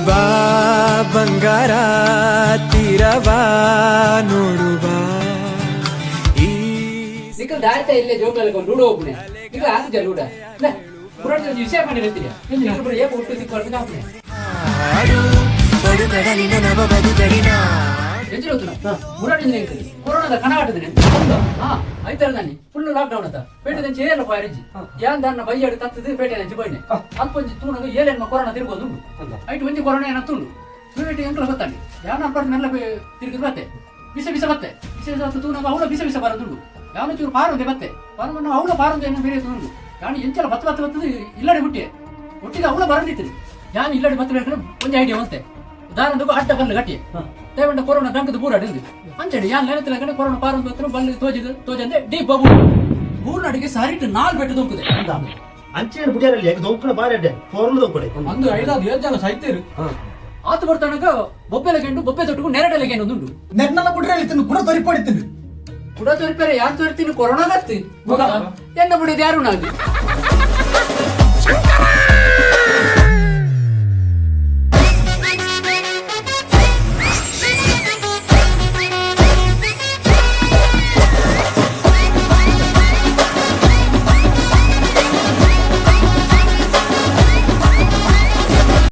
ಬಾ ಬಂಗಾರ ತೀರವ ನೋಡುವ ಈ ನಿಕಲ್ ದಾರಿತ ಇಲ್ಲೇ ಜೋಕಾಲಿ ಲೂಡೋ ಹೋಗ್ನೆ. ನಿಕಲ್ ಆತಿದ್ಯಾ ಲೂಡ? ಪುರಾಣ ವಿಷಯ ಮಾಡಿ ಹೇಳ್ತೀಯ. ನಿಕಲ್ ಏಪ ಹುಟ್ಟು ಸಿಕ್ಕ ಹಾಕ್ನೆ. ಹಾಡು ಬಡುಕಡಲಿನ ನವ ಬದುಕಡಿನ. ಎಂಚಿನ ಮುರಾಡಿ ಕೊರೋನಾದ ಕಣ ಆಟದಿನಿ. ಹಾ, ಐತಾರ ದಾನಿ ಫುಲ್ ಲಾಕ್ ಡೌನ್ ಅಂತ ಪೇಟೆ ದಂಚಿ ಏರ್ಲ ಪಾರಿಜಿ. ಯಾನ್ ದಾನ್ನ ಬೈಯಾಡು ತತ್ತದು ಪೇಟೆ ದಂಚಿ ಬೈನೆ. ಅಲ್ಪ ಒಂಜಿ ತೂನಗ ಏಳೆನ್ಮ ಕೊರೋನಾ ತಿರ್ಗೋದು ಉಂಡು. ಐಟ್ ಒಂಜಿ ಕೊರೋನಾ ಏನ ತುಂಡು ಪೇಟೆ ಎಂಕಲ ಗೊತ್ತಾಂಡಿ. ಯಾನ ಅಪ್ಪ ಮೆಲ್ಲ ತಿರುಗಿದ್ ಬತ್ತೆ, ಬಿಸ ಬಿಸ ಬತ್ತೆ, ಬಿಸ ಬಿಸ ಬತ್ತೆ. ತೂನಗ ಅವಳ ಬಿಸ ಬಿಸ ಬರೋದುಂಡು. ಯಾವನ ಚೂರು ಪಾರುಂದೆ ಬತ್ತೆ, ಪಾರುಂದ ಅವಳ ಪಾರುಂದೆ ಏನೋ ಬೇರೆ ತುಂಡು. ಯಾನು ಎಂಚಲ ಬತ್ತ ಬತ್ತ ಬತ್ತದು ಇಲ್ಲಡೆ ಹುಟ್ಟಿಯೆ ಒಟ್ಟಿಗೆ ಅವಳ ಬರಂದಿತ್ತು. ಯಾನು ಇಲ್ಲಡೆ ಬತ್ತ ಬೇಕು ಒಂಜಿ ಐಡಿಯಾ ಬಂತೆ. ದಾರಂದಕ್ಕೂ ಅಡ್ಡ ಬಲ್ಲು ಗಟ್ಟಿ ದೇವಂಡ ಕೊರೋನಾ ಡಂಕದ ಬೂರಾಡಿ ಅಂಚಡಿ. ಯಾನ್ ನೆನತಿಲ್ಲ ಕಡೆ ಕೊರೋನಾ ಪಾರಂದು ಹತ್ರ ಬಲ್ಲು ತೋಜಿದ ತೋಜಂದೆ ಡೀಪ್ ಬಬು ಮೂರ್ನಾಡಿಗೆ ಸಾರಿಟ್ಟು ನಾಲ್ ಬೆಟ್ಟು ದೊಂಕುದೆ. ಅಂಚೆ ಬುಡಿಯಾರಲ್ಲಿ ಯಾಕೆ ದೊಂಕಣ ಬಾರಿ ಅಡ್ಡೆ ಪೋರ್ಲು ದೊಂಕಡೆ. ಅಂದು ಐದಾದು ಏಳು ಜನ ಸೈತೇರು. ಆತು ಬರ್ತಾನಕ ಬೊಬ್ಬೆಲೆ ಗೆಂಡು ಬೊಬ್ಬೆ ತೊಟ್ಟುಕು ನೆರಡೆಲೆ ಗೆಂಡು ಉಂಡು. ನೆನ್ನಲ ಬುಡ್ರಲ್ಲಿ ತಿನ್ನು ಕುಡ ತೊರಿಪಡಿತೀನಿ. ಕುಡ ತೋರಿಪೇರೆ ಯಾನ್ ತೋರ್ತೀನಿ ಕೊರೋನಾ ಗತ್ತಿ ಎನ್ನ ಬಿಡಿದ ಯಾರು ನಾಗಿ.